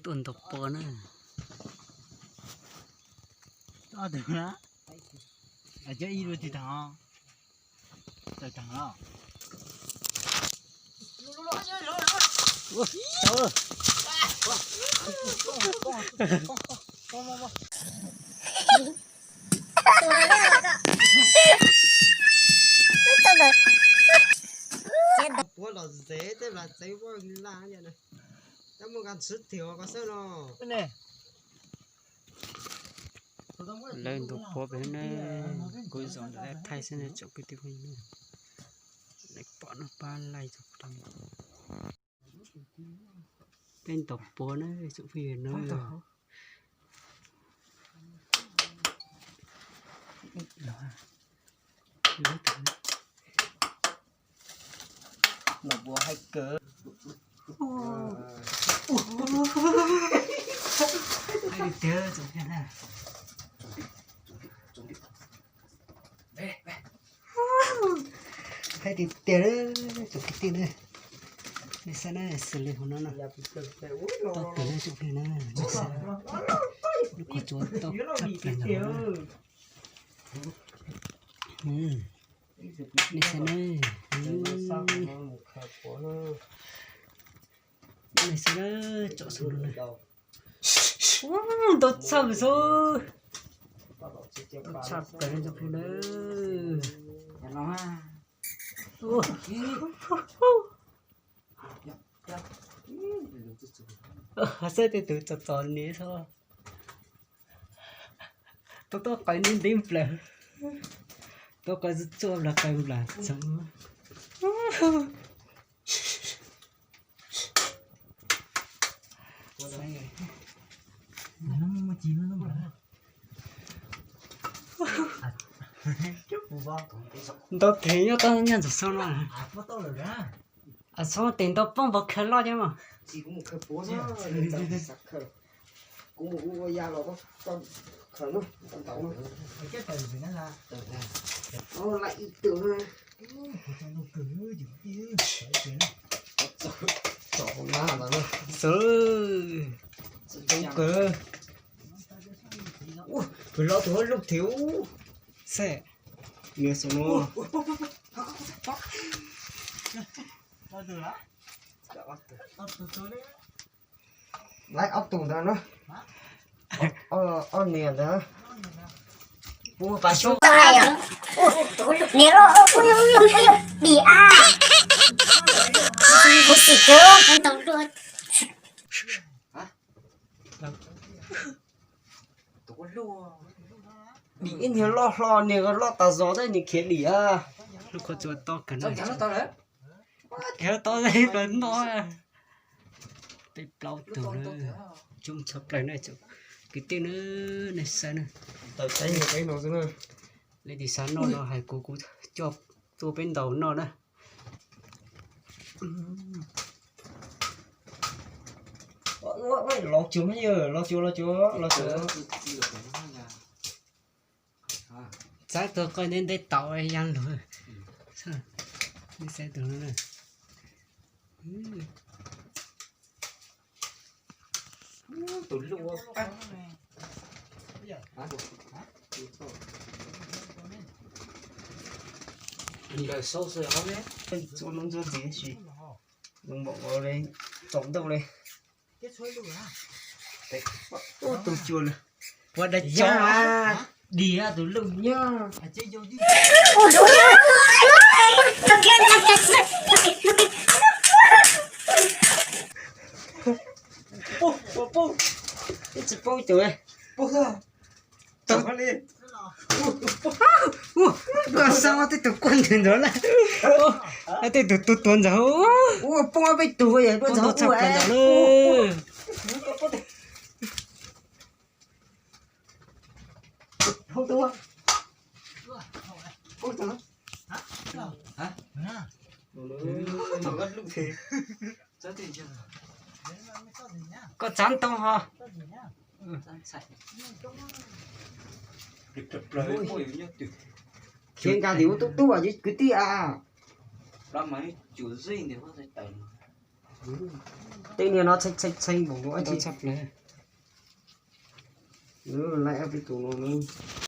Tuaj ntaus pos na. Puav los zev tej las txeev ua laj, tab muaj nqa tswv tiag ko xwb no. Lawv ntaus pos pem na, kuv zoo lawv thaij xwb na tsoom kwv tij phooj ywg. Lawv pom no pab like. Peb ntaus pos na tsoom phooj ywg na. Ntaus pos haib kawg. Haib tiag tiag tsoom phooj ywg na. Haib tiag tiag tsoom kwv tij na. Nej saib na, xws li hauv no no. Tau pem na tsoom phooj ywg na, nej saib. Lub qhov tsua tau tshaj plaws ntawm no na. Nej saib na. Nej saib na, tsom saum no na. Ntau tshaj plaws xwb. Ntau tshaj plaws tsoom phooj ywg na. Saib tej tus txom txom nyem xwb. Tau tau qaws ntev ntev nplaws. Tau qaws txuaj nplaws qaws nplaws txog. Ntau tes nyob tau nyob ntxov xau no. Txhob tes ntau poob npau khaws loj cov mas. Xwb, zoo kawg. Ua, kwv loj tus hauv lub thiab ub. Xwb. Nias xwb no. Laiv ob tug ntawd na. Ob niag ntawd. Niam loj, dim a. Kuv xim kawg ntau dua. Dim ib niag loj hlo, niag loj tas zog tab niag khiav dim a. Lub qhov tsua tob kawg na. Khiav tob ib plaws no. Peb plaub tug na. Coob tshaj plaws na tsoom kwv tij na, nej saib na. Leej twg xav noj no hais kuv, kuv coj tuaj peb ntaus noj na. Los cuag, los cuag, los cuag, los cuag. Txav tus qau ntev ntev tau ya lug. Saib tus no. Tus luj. Ntsuab ntsuab ntxiv, zoo npaum li tsaus ntuj li. Ua tus cua lawm. Ua da cov dim tus luj nyob. Ib tsis poob tus. Ua xab tej tus quaj ntws ntawd na. Tej tus tuag tuag ntawd. Ua poob peb tug, poob ntawd na. Koj txav ntoo ho. Khiav nqa tim ub tub tub kwv tij a. Plab mas cus zij ntawm huab tais tawm. Tej niag no txheej txheej txheej npaum nkaus tshaj plaws. Laiv ob peb tus no nawb.